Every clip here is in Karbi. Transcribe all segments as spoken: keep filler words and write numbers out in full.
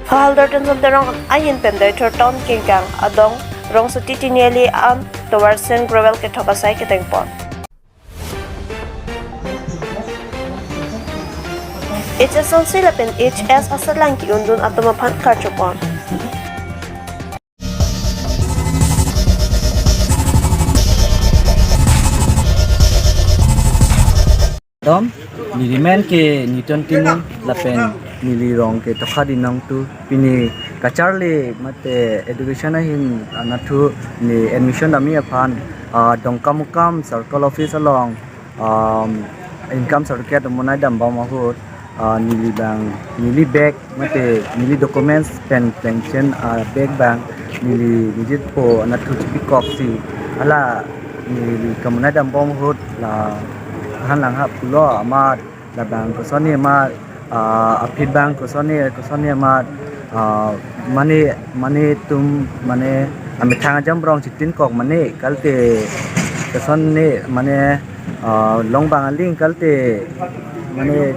Hahalder Tenson Terong ahin pen Deithor Town kengkang adong Rongsoti Tiniali an tovar sand gravel kethok asai ketengpon. H S L C lapen H S asatlang ke-undun atum aphan karchopon. Dom, neli men ke Newton Timung lapen neli rong ke Tokhadi Nongtu, pini kacharli mate education ahin anatthu ne admission damji aphan, ah, Dongkamukam Circle Office along, um, income certificate monai dambom ahut, ah, neli bang, neli bag mate neli documents pen plengchen, ah, bag bang neli nijit po anatthu chipikok si, hala neli kamonai dambom ahut la han lang ha pulo amat labang kosonsi amat, ah, aphi bang kosonsi, kosonsi amat, ah, mane, mane atum mane amethang ajamrong chitinkok mane kalte kosonsi mane, ah, longbang aling kalte mane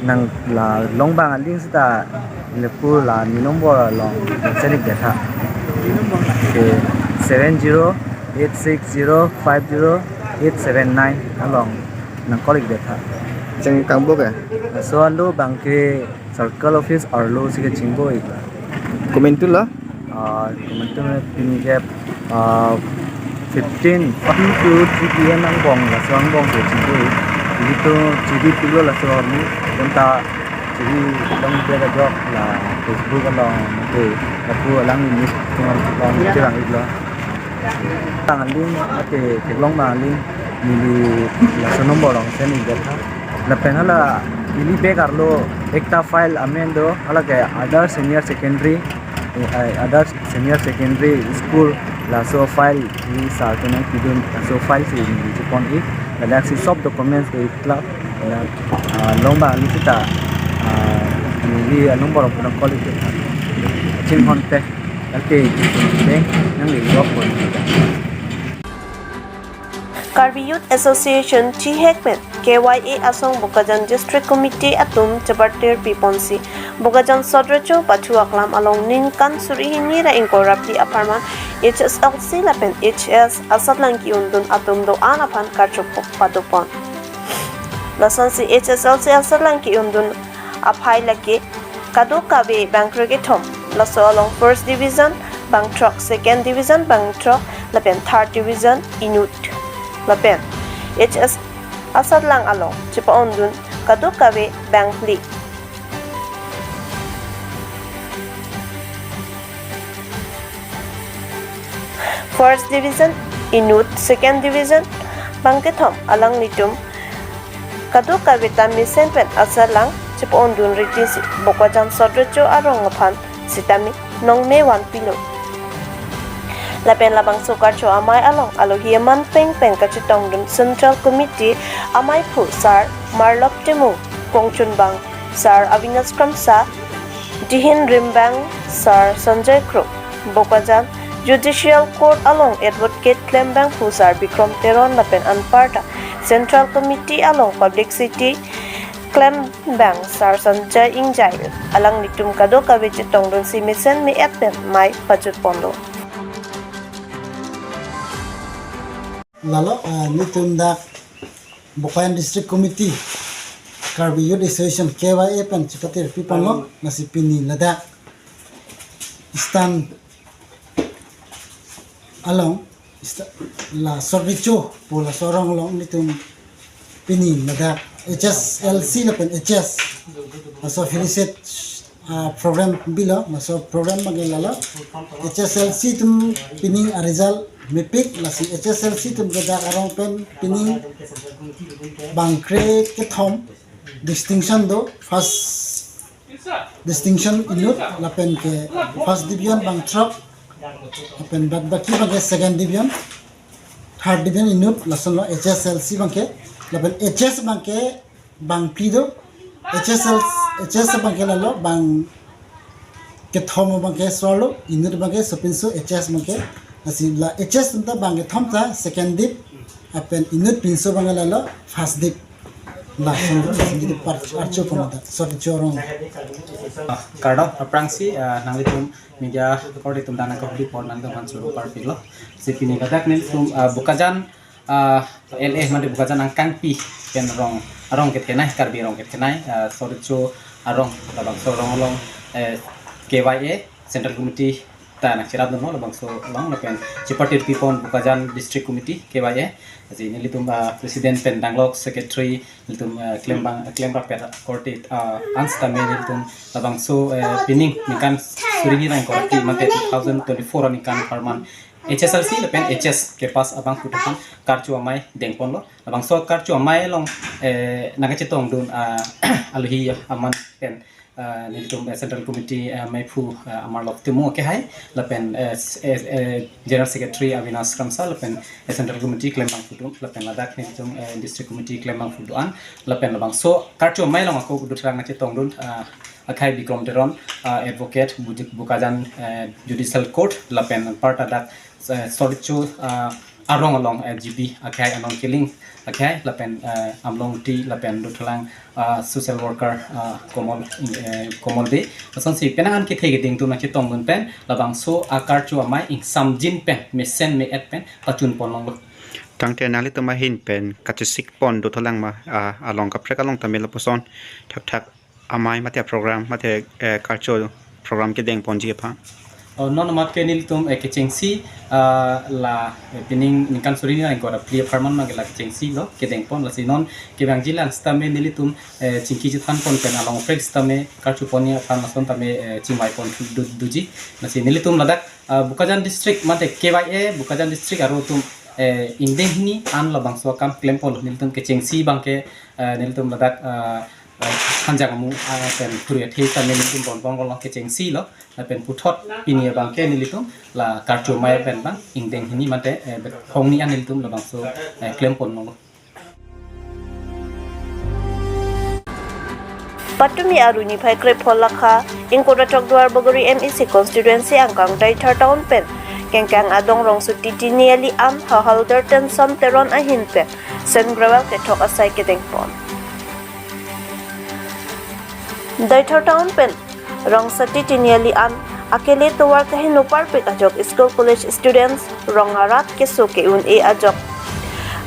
nang la longbang aling seta lapu la ne number along send-ik detha. Okay, seven zero eight six zero five zero eight seven nine along nang call-ik detha. Cheng kangbok ke? So alo bang ke Circle Office arlo si kechingbo-ik. Komantu lo? Ah, komantu me pini ke, ah, fifteen, two to three P M angbong, laso angbong ke chingbo-ik. Pini to chiri pulo laso arni, bonta chiri long ke la jok la Facebook along, okay, lapu alang news along, along cherang-iklo. Tang aling, ate, theklong ma aling, neli laso number along send-ik detha. Lapen hala, neli bag arlo, ekta file amen do, hala ke Adarsh Senior Secondary, eh, Adarsh Senior Secondary School, laso file, neli sir atum nangpidun, laso file si neli chepon-ik, ladak si sob documents do-ik klap, la, ah, longbang aling seta, ah, neli number along call-ik detha. Chinghon te. Ate, bang nangli rock pon. Karbi Youth Association chihek pen K Y A asong Bokajan District Committee atum chepartir piponsi Bokajan sot recho pathu aklam along ningkan suri hini ra ingkoi ra phli apharman H S L C lapen H S asatlang ke-undun atum do-an aphan karchopok padopon. Lasonsi H S L C asatlang ke-undun aphai lake kadokave bangkre kethom, laso along first division bangthrok, second division bangthrok, lapen third division inut, lapen H S asatlang along chepa-undun kadokave bangphli. First division inut, second division bangkethom alanglitum kadokave ta mesen pen asatlang chepa-undun riti si Bokajan sot recho arong aphan sitame nongme vanpilo. Lapen labangso karcho amei along alohi aman peng pen kachetongdun Central Committee ameiphu Sir Marlop Timung, kongchunbang Sir Avinash Kramsa, dihin rimbang Sir Sanjay Kro, Bokajan Judicial Court along advocate klembangphu Sir Bikrom Teron lapen anparta Central Committee along publicity klembang Sir Sanjay Ingjai, alanglitum kadokave chetongdunsi mesen me-et pen mei pajutponlo. Lalo, ah, nelitum dak Bokajan District Committee, Karbi Youth Association, K Y A pen chepatir piponlo, lasi pini ladak Eastern along, sta-, la sot recho pu laso arong along nelitum pini ladak H S L C lapen H S laso felicitation, ah, program bilo, laso program abangke lalo. H S L C atum pini a-result mepik, lasi H S L C atum ke dak arong pen pini bangkre kethom distinction do, first distinction inut, lapen ke first division bangthrok, lapen bad baki abangke second division, third division inut, lason lo H S L C abangke, lapen H S abangke bangphli do, H S L, H S abangke lalo bangkethom abangke solo, inut abangke sopinso, H S abangke, lasi la H S atum ta bangkethom ta second div, lapen inut pinso abangke lalo first div. Lason lason di par archo pon da sot chorong. Ah, kardom, aphrangsi, ah, nanglitum media korte atum dana kok di por nangtum han choro parpiklo. Si pini ladak nelitum, ah, Bokajan, ah, L A mate Bokajan angkangpi pen rong, arong kethenei, Karbi rong kethenei, ah, Soricho arong, labangso arong along, eh, K Y A Central Committee ta nangcherapdunlo, labangso along lapen chepartirpi pon Bokajan District Committee, K Y A. Lasi nelitum, ah, President pen danglok, Secretary, nelitum, ah, klembang, ah, klemrap pen korte, ah, an sitame nelitum labangso, eh, pining ningkan suri hini ra ingkoi ra phli mate two thousand twenty-four aningkan apharman H S L C lapen H S kepass abangphutin karcho amei dengponlo. Labangso karcho amei along, eh, nangkachetongdun, ah, alohi amen pen, ah, nelitum, eh, Central Committee, eh, meiphu, eh, Amarlok Timung akehai, lapen, eh, s-, eh, eh, General Secretary Avinash Kramsa, lapen, eh, Central Committee klembangphu do-an, lapen ladak nelitum, eh, District Committee klembangphu do-an, lapen labangso karcho amei along ako dothrang nangchetongdun, ah, akhai Bikrom Teron, ah, Advocate, Buji-, Bokajan, eh, Judicial Court, lapen anparta dak, eh, Soricho, ah, arong along, eh, G B akhai, anong kiling akhai, lapen, eh, Amlong T, lapen dothrang, ah, social worker, ah, Komol, eh, Komol Bey. Lasonsi penang an kethe keding atum nangchetongdun pen labangso akarcho amei ingsamjin pen, mesen me-et pen pachun ponlonglo. Tangte nanglitum ahin pen kachesik pon dothulang ma, ah, along kaprek along tame lapuson thakthak amei mate program mate, eh, karcho program kedengponji aphan? Oh, non amat ke nelitum, eh, kechengsi, ah, la, eh, pining ningkan suri hini ra ingkoi ra phli apharman ma ke la kechengsi lo kedengpon, lasi non kevangji lang sitame nelitum, eh, chingki chethan pon pen along aprek sitame karcho ponji aphan lason tame, eh, chingvai pon du-, duji. Lasi nelitum ladak, ah, Bokajan District mate K Y A Bokajan District arlo atum, eh, ingdeng hini an labangso akam klemponlo, nelitum kechengsi abangke, eh, nelitum ladak, ah, eh, hanjang amu, ah, pen phuri athe tame nelitum ponpon kolo kechengsi lo, lapen puthot pini abangke nelitum la karcho amei pen abang ingdeng hini mate, eh, phongni an nelitum labangso, eh, klemponlonglo. Patumi arni phai krepho lakha, ingkoi ra throk Duarbagori M A C constituency angkang Deithor town pen kengkang adong Rongsotti Tiniali an Hahaldar Tenson Teron ahin pen sand gravel kethok asai kedengpon. Deithor town pen Rongsotti Tiniali an akele tovar kaheno parpik ajok school college students rong arat keso ke-un-e ajok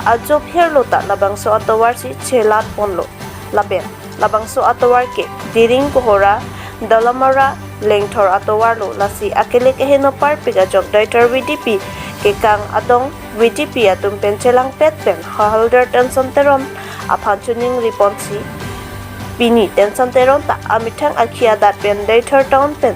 ajo phirlo ta labangso atovar si chelat ponlo. Lapen labangso atovar ke Diring Kohora, Dalamara, Lengthor atovar lo, lasi akele kaheno parpik ajok Deithor V D P kekang adong V D P atum pen chelangpet pen Hahaldar Tenson Teron aphan choningri ponsi pini Tenson Teron ta amethang akhi adat pen Deithor town pen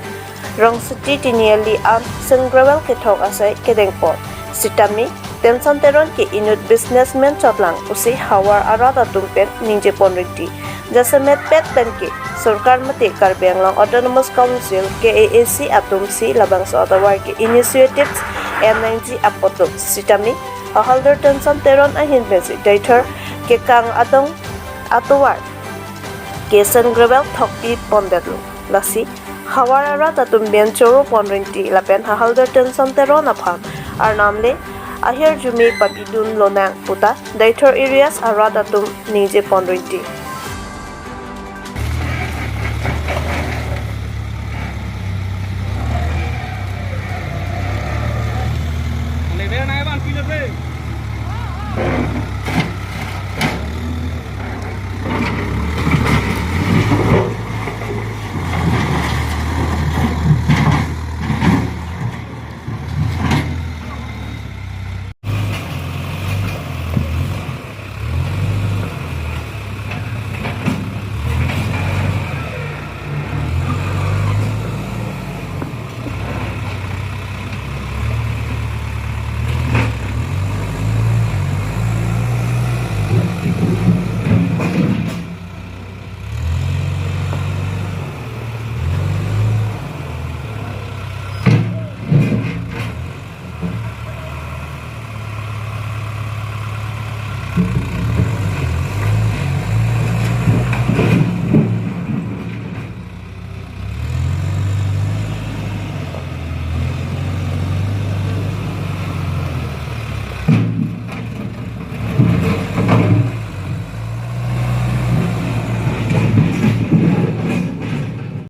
Rongsotti Tiniali an sand gravel kethok asai kedengpon. Sitame Tenson Teron ke inut businessman chotlang pusi havar arat atum pen ningje pon rinti. Jasemet pet pen ke sorkar mate Karbi Anglong Autonomous Council, K A A C atum si labangso atovar ke initiatives en nangji apotlo, sitame Hahaldar Tenson Teron ahin pensi Deithor kekang adong atovar ke sand gravel thokpi pondetlo. Lasi havar arat atum pen choro pon rinti lapen Hahaldar Tenson Teron aphan arnam le ahirjume papidun lonang puta Deithor areas arat atum ningje pon rinti.